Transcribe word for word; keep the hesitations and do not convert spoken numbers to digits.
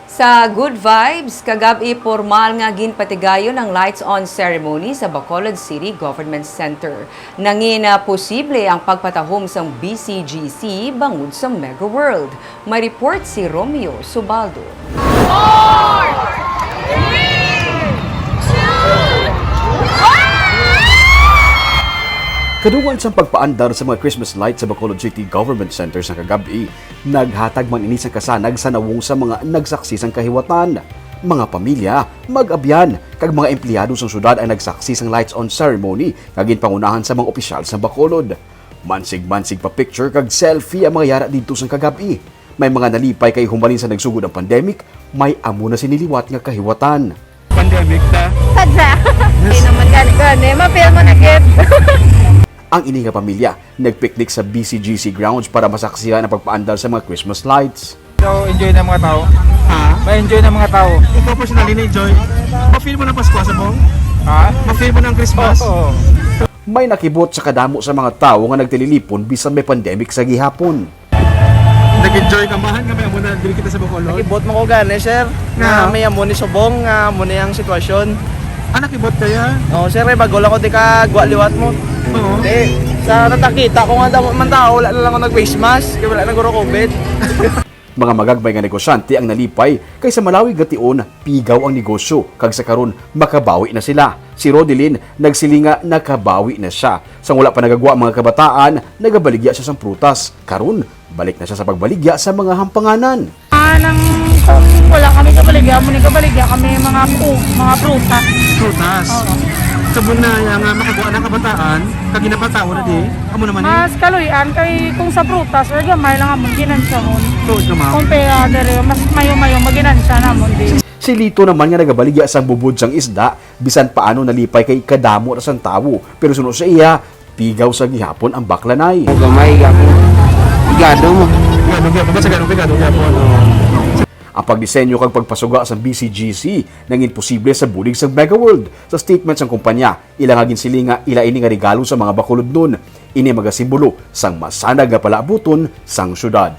Sa Good Vibes, kagab-i pormal nga ginpatigayon ang lights on ceremony sa Bacolod City Government Center. Nangin, ah, posible ang pagpatahom sang B C G C bangod sa Mega World. May report si Romeo Subaldo. Kadungan sang pagpaandar sa mga Christmas lights sa Bacolod City Government Center sa kagab-i, naghatag man ini sang kasanag sa nawong sa mga nagsaksi sang kahiwatan. Mga pamilya, mag-abyan, kag mga empleyado sang syudad ang nagsaksi sang lights on ceremony nga ginpangunahan sa mga opisyal sa Bacolod. Mansig-mansig pa picture kag selfie ang mga yara didto sang kagab-i. May mga nalipay kay humalin sa nagsugod ang pandemic, may amo na sini liwat nga kahiwatan. Pandemic ta. Sadya. Hindi naman gani-gani. Ma-feel mo na gid. Ang ini nga pamilya nagpiknik sa B C G C grounds para masaksihan ang pagpaandar sa mga Christmas lights. So, enjoy na mga tao? Ha? Ma-enjoy na mga tao? Ikaw personally na-enjoy? Ma-feel mo ng Pasko sa Bong? Ha? Ma-feel mo ng Christmas? Oo. May nakibot sa kadamo sa mga tawo nga nagtililipon bisan may pandemic sa gihapon. Nag-enjoy ka, mahan nga may amo na diri kita sa Bacolod? Nakibot mo ko gani, sir. Nga? Nga may amo ni subong, nga amo ni ang sitwasyon. Ah, nakibot kaya? Oo, sir, eh, bago lang ko di ka gwa liwat mo. Oo. Eh, sa natakita ko nga damo man tao, wala na lang ako nag-face mask, kaya wala na guro covid. Mga magagmay nga negosyante ang nalipay kay sa malawig nga tion, pigaw ang negosyo, kag sa karon makabawi na sila. Si Rodelin nagsiling nga nakabawi na siya. Sang wala pa nagagwa ang mga kabataan, nagabaligya siya sang prutas. Karon, balik na siya sa pagbaligya sa mga hampanganan. Ah, nang kung wala kami kabaligya, mo ni kabaligya kami mga, oh, mga prutas. Prutas. Oo. Sa bunaya nga makagwa ng kabataan, kag ginapatawa na di, amo naman ni. Mas kaluy-an kay kung sa prutas, or gamay lang amon ginansya mo. Tuod ka, ma'am. Kung pera dere, mas mayo-mayo maginansya namon di. Si Lito naman nga nagabaligya sang bubod sang isda, bisan paano nalipay kay kadamo ra sang tawo, pero suno sa iya, pigaw sa gihapon ang baklanay. Gamay gyapon. Pigado mo. Pigado gyapon. Basta ganun, pigado gyapon. Ang pagdisenyo kag pagpasuga sang B C G C nangin posible sa bulig sang Mega World. Sa statement sang kumpanya, ila nga ginsiling nga ila ini nga regalo sa mga Bacolodnon. Ini magasimbolo sang masanag nga palaabuton sang syudad.